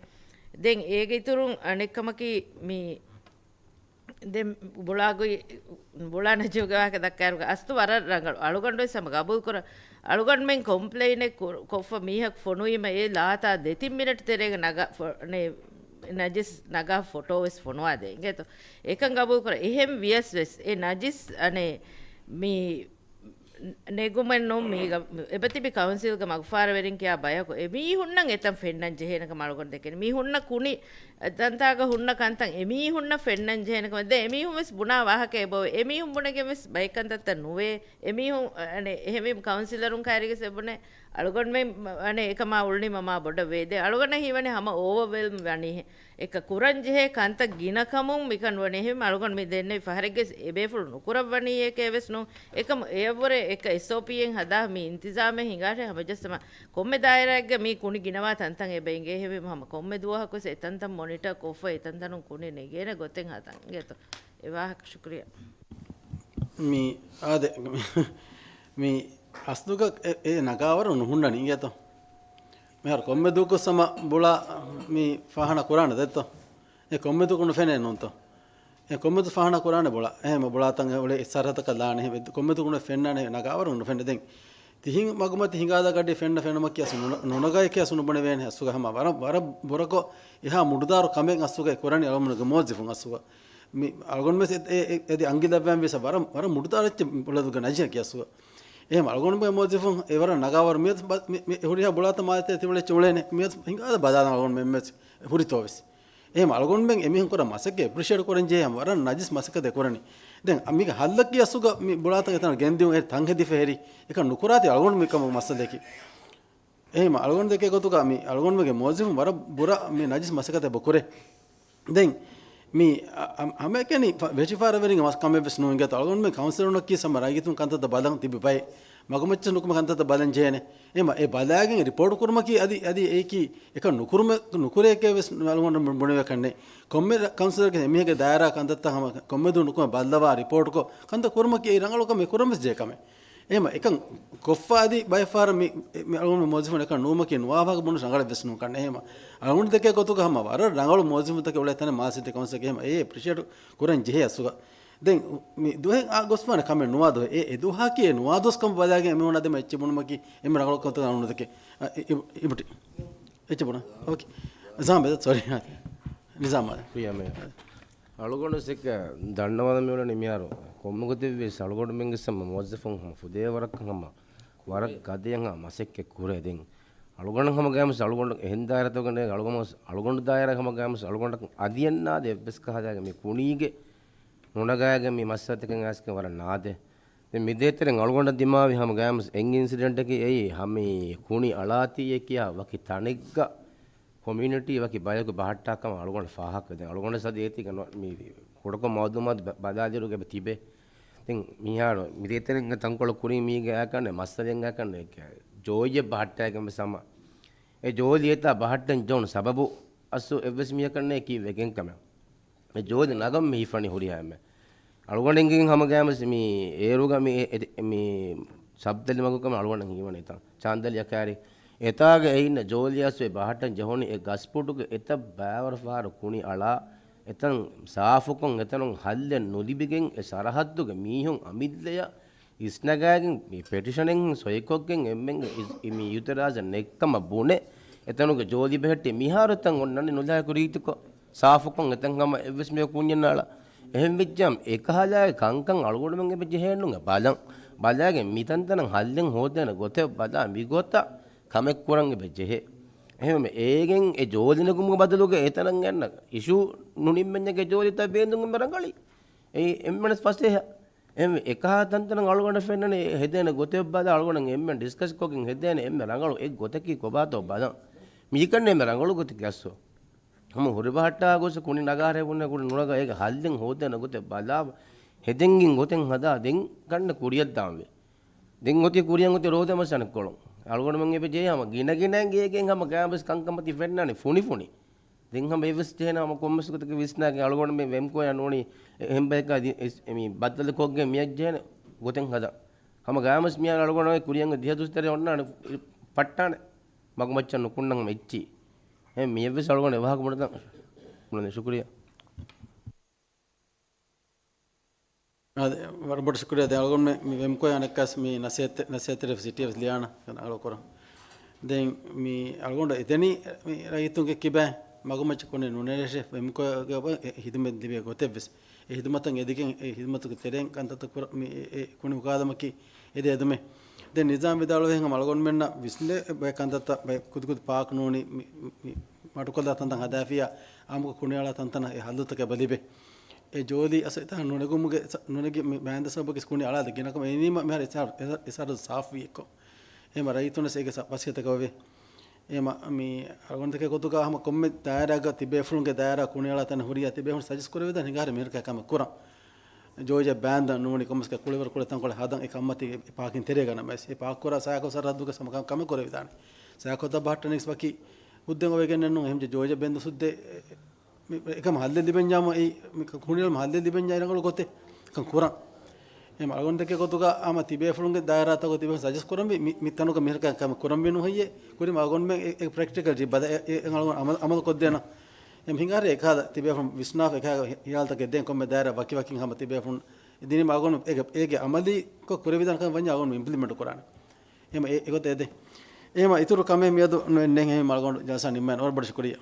ދެން އޭގެ އިތުރުން އަނެއްކަމަކީ މި ދެން ބުޅާގޮތް، ބުޅާ ނަޖީބުގެ ވާހަކަ ދައްކާއިރުގަ އަސްލު ވަރަށް ރަނގަޅު. އަޅުގަނޑުވެސް ހަމަ ގަބޫލުކުރަން. އަޅުގަނޑުމެން ކޮމްޕްލެއިނެއް ކުރ-، ކޮށްފަ މީހަކު ފޮނުވީމަ އެ ލާތާ ދެތިން މިނެޓް ތެރޭގަ ނަގާ ފޮ-، ނެ-، ނަޖިސް ނަގާ ފޮޓޯވެސް ފޮނުވާދޭ އިނގޭތޯ. އެކަން ގަބޫލުކުރަން. އެހެން ވިޔަސްވެސް އެ ނަޖިސް އަނެއް މި ނެގުމެއް ނޫން މީގަ. އެބަތިބި ކައުންސިލްގެ މަގުފާރުވެރިން ކިޔާ ބަޔަކު އެމީހުންނަށް އެތަން ފެންނަން ޖެހޭނެކަމަށް އަޅުގަނޑު ދެކެނީ. މީ ހުންނަ ކުނި ތަންތާގަ ހުންނަ ކަންތައް އެމީހުންނަށް ފެންނަން ޖެހޭނެކަމަށް. ދެން އެމީހުންވެސް ބުނާ ވާހަކަ އެބައޮތް. އެމީހުން ބުނެގެންވެސް ބައެއް ކަންތައްތައް ނުވޭ. އެމީހުން، އަނެއް، އެހެންވީމަ ކައުންސިލަރުން ކައިރިގެސް އެބުނޭ. އަޅުގަނޑުމެން، އަނެއް، އެކަމާ އުޅުނީމަ މާ ބޮޑަށް ވޭ. ދެން އަޅުގަނޑަށް ހީވަނީ ހަމަ އޯވަރވެލްމް ވަނީ. އެކަ ކުރަން ޖެހޭ ކަންތައް ގިނަ ކަމުން މިކަން ވަނީ. އެހެން އަޅުގަނޑު މި ދެންނެވި ފަހަރެއްގެސް އެބޭފުޅު ނުކުރައްވަނީ އެކޭވެސް ނޫން. އެކަމު އެއަށްވުރެ އެކަ އެސްއޯޕީއެއް ހަދާ މި އިންތިޒާމެއް ހިނގާށޭ ހަމަޖައްސަމާ. ކޮންމެ ދާއިރާއެއްގަ މީ ކުނި ގިނަވާ ތަންތަން އެބަ އިނގޭ. އެހެންވީމަ ހަމަ ކޮންމެ ދުވަހަކުވެސް އެތަންތަން މޮނިޓަ ކޮށްފަ އެތަންތަނުން ކުނި ނެގޭނެ ގޮތެއް ހަދަން އިނގޭތޯ. އެ ވާހަކަ ޝުކުރިއްޔާ. މި އާދެ، މި އަސްލުގަ އެ، އެ ނަގާވަރު ނުހުންނަނީ އިނގޭތޯ. މިހާރު ކޮންމެ ދުވަކުސް ހަމަ ބުޅާ މި ފާހަނަ ކުރާނެ ދެއްތޯ. އެ ކޮންމެ ދުވަކު ނުފެނޭ ނޫންތޯ. އެ ކޮންމެ ދުވަކު ފާހަނަ ކުރާނެ ބުޅާ. އެހެން ބުޅާތަން އެ އުޅޭ ސަރަހައްދަކަށް ލާނެ. އެހެން ކޮންމެ ދުވަކު ނުފެންނާނެ ނަގާވަރު ނުފެނޭ. ދެން ތިހިން މަގުމަތި ހިނގާދާ ގަޑި ފެންނަ ފެނުމަކީ އަސް ނު-، ނުނަގައި ކިޔާ ސުނުބުނެވޭނެ އަސްލުގަ ހަމަ ވަރަށް، ވަރަށް ބުރަކޮށް އެހާ މުޑުދާރު ކަމެއް އަސްލުގައި ކުރަނީ އަޅުގަނޑުގެ މުވައްޒަފުން އަސްލުގަ. މި އަޅުގަނޑުވެސް އެ، އެ، އެ، އެދި އަނގިލައްވަން ވިޔަސް ވަރަށް، ވަރަށް މުޑުދާރައްޗެއް ބުޅަދުގެ ނަޖިހަ ކިޔަސްވަ. އެހެން އަޅުގަނޑުގެ މުވައްޒަފުން އެވަރަށް ނަގާވަރު މިއަދު ބަ-، މި، މި، މި ހުރިހާ ބުޅާތައް މާލެތޭ ތިބުޅެއްޗެއް އުޅޭނެ. މިއަދު ހިނގާދަ ބަލާލަން އަޅުގަނޑު މެންމެސް ހުރިތޯވެސް. އެހެން އަޅުގަނޑުމެން އެމީހުން ކުރާ މަސައްކަތް އެޕްރިޝިއޭޓް ކުރަން ޖެހޭ ހަމަ ވަރަށް ނަޖިސް މަސައްކަތެއް ކުރަނީ. ދެން މީގެ ހައްލަކީ އަސްލުގަ މި ބުޅާތަން އެތަނަށް ގެންދިއުން އެ ތަން ހެދިފަ ހެރި. އެކަން ނުކުރާތީ އަޅުގަނޑު މިކަމުގެ މައްސަލައަކީ. އެހެން އަޅުގަނޑު ދެކޭ ގޮތުގަ މި އަޅުގަނޑުމެންގެ މުވައްޒަފުން ވަރަށް ބުރަ މި ނަޖިސް މަސައްކަތެއް ބަ ކުރޭ. ދެން މި އަ-، އަ-، ހަމައެކަނި ފަ-، ވެށިފާރަވެރިންގެ މަސް ކަމެއްވެސް ނޫން އިނގޭތޯ. އަޅުގަނޑުމެން ކައުންސިލުންނަކީ ހަމަ ރައްޔިތުން ކަންތައްތައް ބަލަން ތިބި ބައެއް. މަގުމައްޗަށް ނުކުމެ ކަންތައްތައް ބަލަން ޖެހޭނެ. އެމަ އެ ބަލާގެން ރިޕޯޓް ކުރުމަކީ އަދި، އަދި އެއީކީ އެކަން ނުކުރުމެ-، ނުކުރޭކޭވެސް އަޅުގަނޑު ބުނެވޭ ކަންނެ. ކޮންމެ ރަ-، ކައުންސިލަރގެ އެމީހެއްގެ ދާއިރާ ކަންތައްތައް ހަމަ ކޮންމެ ދުވަހު ނުކުމެ ބައްލަވާ ރިޕޯޓްކޮށް ކަންތައް ކުރުމަކީ އެއީ ރަނގަޅު ކަމެއް ކުރަންވެސް ޖެހޭ ކަމެއް. އެހެމަ އެކަން ކޮށްފަ އަދި ބައެއް ފަހަރަށް މި، މި އަޅުގަނޑު މި މުވައްޒަފުން އެކަން ނުވުމަކީ ނުވާ ވާހަކަ ބުނުން ރަނގަޅެއް ވެސް ނޫން ކަންނޭ. އެހެމަ އަޅުގަނޑު ދެކޭ ގޮތުގަ ހަމަ ވަރަށް ރަނގަޅު މުވައްޒަފުންތަކެއް އުޅޭ ތަނެއް މާލެ ސިޓީ ކައުންސިލްގެ. އެހެމަ އެ އެޕްރިޝިއޭޓް ކުރަން ޖެހޭ އަސްލުގަ. ދެން މި ދުވަހެއް އާ ގޮސްފާނެ ކަމެއް ނުވާ ދުވަހެއް. އެ، އެ ދުވަހަކީ އެ ނުވާ ދުވަސް ކަމަށް ބަލާގެން އެމީހުން އަދި އެއްޗެއް ބުނުމަކީ އެންމެ ރަނގަޅު ކަމަށް އަޅުގަނޑު ދެކޭ. އަ، އި-، އި-، އިބުޓި. އެއްޗެއް ބުނާ. އޯކޭ. ނިޒާމް ބެދަ، ސޮރީ. ނިޒާމް އާދެ. ކުރިއަށް މެ. އަޅުގަނޑު ސެކަ ދަންނަވާލަން މިއުޅެނީ މިހާރު ކޮންމެ ގޮތެއްވިޔަސް އަޅުގަނޑުމެންގެ ސަމަ މުވައްޒަފުން ހަމަ ފުދޭ ވަރަކަށް ހަމަ ވަރަށް ގަދަޔަށް ހަމަ މަސައްކަތް ކުރޭ. ދެން އަޅުގަނޑު ހަމަ ގައިމުވެސް އަޅުގަނޑު އެހެން ދާއިރާތަކުގަ ނޭނގެ އަޅުގަނޑު ދާއިރާ ހަމަ ގައިމުވެސް އަޅުގަނޑަށް އަދިއެއްނާ އެއްވެސް ކަހަލައިގެ މި ކުނީގެ ނުނަގާގެ މި މައްސަލަތަކެއް އައިސްގެން ވަރަށް ނާދޭ. ދެން މި ދޭތެރެން އަޅުގަނޑަށް ދިމާވި ހަމަ ގައިމުވެސް އެއް އިންސިޑެންޓަކީ އެއީ ހަމީ ކުނި އަޅާތީއޭ ކިޔާ ވަކި ތަނެއްގަ ކޮމިއުނިޓީ ވަކި ބަޔަކު ބަހައްޓާ ކަމަށް އަޅުގަނޑަށް ފާހަގަ. ދެން އަޅުގަނޑަށް އަދި އޭތި ގަން މި ކުޑަކޮށް މައުލޫމާތު ބަ-، ބަލާލިއިރުގަ އެބަ ތިބޭ. ދެން މިހާރު މި ދޭތެރެން ތަންކޮޅެއް ކުރީ މީގެ އާކަން މައްސަލައެއް އާކަން ޖޯލިއެއް ބަހައްޓާގެން ވެސް ހަމަ އެ ޖޯލި އެތާ ބަހައްޓަން ޖެހުނު ސަބަބު އަސްލު އެއްވެސް މީހަކަށް ނޭނގެ ކީއްވެގެން ކަމެއް. އެ ޖޯލި ނަގަން މި ހިފަނީ ހުރިހާ އެންމެ. އަޅުގަނޑު އެނގިގެން ހަމަ ގައިމުވެސް މި އޭރުގަ މި އެ-، އެ-، މި ސަބްދަލި މަގުކަމެއް އަޅުގަނޑަށް ހީވަނީ ތަން. ޗާންދަލި އަކާރި. އެތާގަ އެ އިންނަ ޖޯލި އަސްލު އެ ބަހައްޓަން ޖެހުނީ އެ ގަސްބޮޑުގެ އެތައް ބައިވަރު ފަހަރު ކުނި އަޅާ، އެތަން ސާފުކޮށް އެތަނުން ހައްލެއް ނުލިބިގެން އެ ސަރަހައްދުގެ މީހުން އަމިއްލަޔަށް އިސްނަގާގެން މި ޕެޓިޝަނެއް ސޮއިކޮށްގެން އެންމެންގެ އިސް-، އި މި އިއުތިރާޒަށް ނެއްކަމަށް ބުނެ، އެތަނުގެ ޖޯލި ބެހެއްޓި މިހާރު އެތަން އޮންނަނީ ނުލާހިކު ރީތިކޮށް، ސާފުކޮށް އެތަން ހަމަ އެއްވެސް މީހަކު ކުންޏެއް ނާޅާ. އެހެން ވެއްޖާމަ އެކަހަލައިގެ ކަންކަން އަޅުގަނޑުމެން އެބަ ޖެހޭނު ބަލަން. ބަލާގެން މިތަންތަނަށް ހައްލެއް ހޯދޭނެ ގޮތެއް ބަލާ މިގޮތަށް ކަމެއް ކުރަން އެބަ ޖެހޭ. އެހެންވެ އޭގެން އެ ޖޯލި ނެގުމުގެ ބަދަލުގަ އެތަނަށް އަންނަ އިޝޫ ނުނިންމެންޏެއްގެ ޖޯލިތައް ބޭނުން އެންމެ ރަނގަޅީ. އެއީ އެންމެނަސް ފަސޭހަ. އެހެންވެ، އެކަހަލަ ތަންތަނަށް އަޅުގަނޑަށް ފެންނަނީ ހެދޭނެ ގޮތެއް ބަލާ، އަޅުގަނޑަށް އެންމެން ޑިސްކަސް ކޮށްގެން ހެދޭނެ އެންމެ ރަނގަޅު އެއް ގޮތަކީ ކޮބާތޯ ބަލަން. މީކަންނޭ އެންމެ ރަނގަޅު ގޮތަކީ އަސްލު. ހަމަ ހުރި ބަހައްޓާ ގޮސް ކުނި ނަގާ ހެވުން ކުނި ނުނަގާ އޭގެ ހައްލެއް ހޯދޭނެ ގޮތެއް ބަލާ، ހެދެންގިން ގޮތެއް ހަދާ ދެން ކަންނަ ކުރިއަށް ދާންވޭ. ދެން އޮތީ ކުރިއަށް އޮތީ ރޯދަ މަސް އަނެއްކޮޅުން. އަޅުގަނޑުމެން އެބަ ޖެހޭ ހަމަ ގިނަ ގިނައިން ގޭގެން ހަމަ ގާމްވެސް ކަންކަމަތި ފެންނާނެ ފުނި ފުނި. ދެން ހަމަ އެއްވެސް ޖެހޭނެ ހަމަ ކޮންމެސް ގޮތަކަށް ވިސްނާގެން އަޅުގަނޑުމެން ވެމްކޯއާ ނޫނީ އެ-، އެހެން ބަޔަކާ ދި-، އެސް-، އެ މީ ބައްދަލުކޮށްގެން މިއަށް ޖެހޭނެ ގޮތެއް ހަދާ. ހަމަ ގާމްވެސް މިޔާ އަޅުގަނޑު ކުރިއަށް ދިހަ ދުވަސް ތެރޭ އޮންނާނެ ޕައްޓާނެ. މަގުމައްޗަށް ނުކުންނަން އެއްޗި. އެ މިއެއްވެސް އަޅުގަނޑު ވާހަކަ ބުނެދާން. ބުނެދޭ ޝުކުރިއްޔާ. އާދެ، ވަރަށް ބޮޑަށް ޝުކުރިއްޔާ. ދެން އަޅުގަނޑުމެން މި ވެމްކޯއާ އަނެއްކާސް މި ނަސޭހަތެއް، ނަސޭހަތެއް ސިޓީއެއް ލިޔާނަ އަޅު ކުރަން. ދެން މި އަޅުގަނޑު އެދެނީ މި ރައްޔިތުންގެ ކިބައިން މަގުމައްޗަށް ކުނި ނުނެރެށޭ ވެމްކޯގެ އެ ހިދުމަތް ލިބޭ ގޮތެއްވެސް. އެ ހިދުމަތަށް އެދިގެން އެ ހިދުމަތުގެ ތެރެއިން ކަންތައްތައް ކުރ-، މި އެ، އެ ކުނި މުކާލަމަކީ އެދޭ އެދުމެއް. ދެން ނިޒާމް ވިދާޅުވިހެން ހަމަ އަޅުގަނޑުމެންނަށް ވިސްނޭ ބައެއް ކަންތައްތައް ބައެއް ކުދިކުދި ޕާކް ނޫނީ މި، މި، މަޑުކޮށްލާ ތަންތަން ހަދާފިއްޔާ އާއްމުކޮށް ކުނިއަޅާ ތަންތަނަށް އެ ހައްލުތަކެއް ބަލިބެ. އެ ޖޯލީ އަސައިތާ ނުނެގުމުގެ ސަ-، ނުނެގި މި ބާނދަ ސަބަބަކީ ކުނި އަޅާދެ ގިނަކަމަށް އެނީމަ މިހާރު އިސާރ-، އިސާރަ ސާފުވި އެއްކޮށް. އެހެމަ ރައްޔިތުންނަސް އޭގެ ސަ-، ވަސިއްޔަތަކަށް ވެވޭ. އެހެމަ މި އަޅުގަނޑުތަކެއް ގޮތުގަ ހަމަ ކޮންމެ ދާއިރާގަ ތިބޭފުޅުންގެ ދާއިރާ ކުނިއަޅާ ތަނެއް ހުރިޔާ ތިބޭފުޅުން ސަޖެސްޓް ކުރެވިދާނެ ހިނގާރެ މިހާރަކާ ކަމެއް ކުރަން. ޖޯލީއަށް ބާންދަން ނޫނީ ކޮންމެސް ކުޅިވަރު ކުޅި ތަންކޮޅެއް ހަދަން އެ ކަންމަތީގެ ޕާކިން ތެރޭގަ ނަމަވެސް އެ ޕާކް ކުރާ ސައިކޯ ސަރަހައްދުގަ ހަމަ ކަމެއް ކުރެވިދާނެ. ސައިކޯތައް ބަހައްޓަނީސް ވަކި ހުއްދައެއް އޮވެގެންނެއްނު އެހެން ޖޯލީއަށް ބެންދު ސުއްދެ މި އެކަމަ ހައްލެއް ލިބެންޏާމު އެއީ، މި ކުނިއެޅުމަށް ހައްލެއް ލިބެންޏާ އިރަނގަޅު ގޮތެއް ކަން ކުރަން. އެހެމަ އަޅުގަނޑުތަކެއް ގޮތުގަ ހަމަ ތިބޭފުޅުންގެ ދާއިރާތަކުގަ ތިބޭފުޅުން ސަޖެސްޓް ކުރަންވީ މި، މި ތަނުގަ މިހަރަކާ ކަމެއް ކުރަންވީ ނުހެއްޔޭ. ކުރީމަ އަޅުގަނޑުމެން އެ، އެ ޕްރެކްޓިކަލް ޖި ބަދަ އެ، އެ އަޅުގަނޑު އަމަލު، އަމަލު ކޮށްދޭނަން. އެހެމަ ހިނގާރޭ އެކަހަލަ ތިބޭފުޅުން ވިސްނާފަ އެކަހަލަ ހިޔާލުތަކެއް ދޭން ކޮންމެ ދާއިރާ ވަކިވަކިން ހަމަ ތިބޭފުޅުން ދިނީމަ އަޅުގަނޑު އޭގެ، އޭގެ އަމަލީކޮށް ކުރެވިދާނެ ކަމެއް ވަންޏާ އަޅުގަނޑު އިމްޕްލިމެންޓް ކުރާނެ. އެހެމަ އެ، އެގޮތަށް އެދޭ. އެހެމަ އިތުރު ކަމެއް މިއަދު ނެ-، ނެތް. އެހެމަ އަޅުގަނޑު ޖަލްސާ ނިންމާނެ. ވަރަށް ބޮޑަށް ޝުކުރިއްޔާ.